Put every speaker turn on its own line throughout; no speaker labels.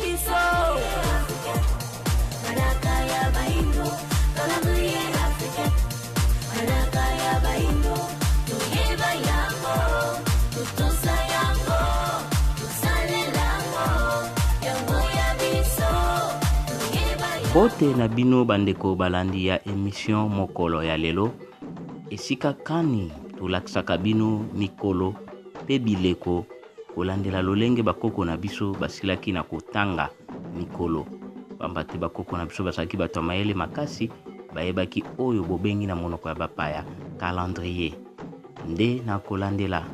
biso. Manaka ya baindo, calendrier africain. Manaka ya baindo, toyeba yango, totosa yango, tosalela yango, yango ya biso, toyeba yango.
Mbote na bino bandeko balandi ya emission mokolo ya lelo, esika kani tolakisaka bino mikolo pe bileko kolandela lolenge bakoko na biso basilaki na kotanga mikolo, pamba te bakoko na biso bazalaki bato ya mayele makasi, bayebaki oyo bobengi na monoko ya bapaya calendrier. Nde na kolandela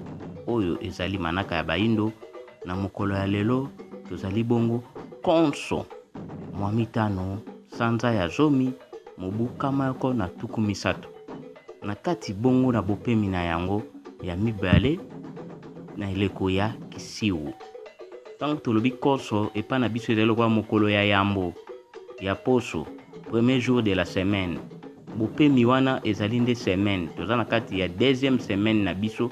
oyo ezali manaka ya baindo, na mokolo ya lelo tozali bongo konso mwa mitano sanza ya zomi mobu kama yoko na tuku misato, na kati bongo na bopemi na yango ya mibale na eleko ya kisiwu. Ntango tolobi konso epai na biso ezali lokola mokolo ya yambo ya poso, premier jour de la semaine. Bopemi wana ezali nde semaine, toza na kati ya deuxième semaine na biso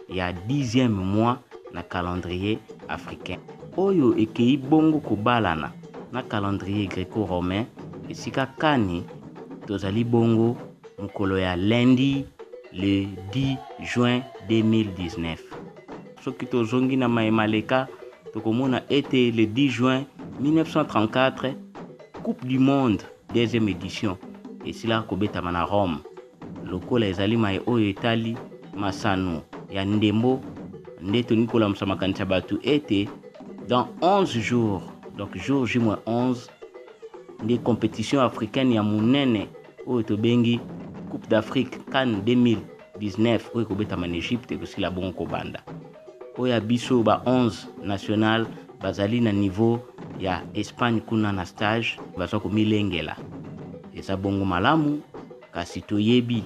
ya dixième mois na calendrier africain, oyo ekei bongo kobalana na calendrier greco-romain, esika kani tozali bongo mokolo ya lundi le 10 juin 2019. Soki tozongi na maye maleka, tokomona ete le 10 juin 1934 Coupe du Monde deuxième édition esilaka kobetama na Rome. Lokola ezali maye oyo etali masano ya ndembo, nde tolingi kolamusa makanisi ya bato ete dans 11 jours, donc jour J moins 11, nde compétition africaine ya monene oyo tobengi Coupe d'Afrique CAN 2019 oyo ekobetama na Egypte ekosila bongo kobanda. Oyo ya biso ba 11 national bazali na niveau ya Espagne kuna na stage, baza komilengela. Eza bongo malamu, kasi toyebi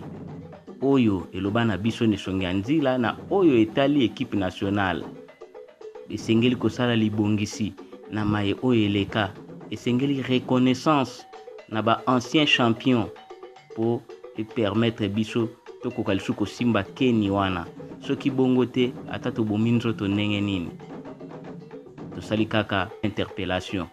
oyo eloba na biso na esongi ya nzila na oyo etali equipe nationale. Esengeli kosala libongisi na maye oyo eleka, esengeli reconnaissance na ba anciens champions po e permettre biso tokoka lisusu kosimba keni wana. Soki bongo te, ata tobomi nzoto ndenge nini, tosali kaka interpellation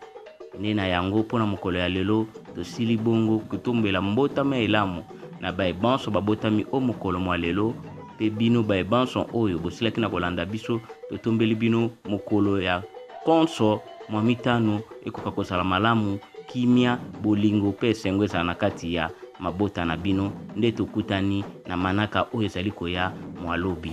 nde na yango mpona mokolo ya lelo. Tosili bongo kotombela mbotama elamu na baye banso babotami o mokolo mwa lelo, mpe bino baye banso oyo bosilaki na kolanda biso, totombeli bino mokolo ya konso mwa mitano ekoka kozala malamu, kimia, bolingo mpe esengo ezala na kati ya mabota na bino. Nde tokutani na manaka oyo ezali koya mwa lobi.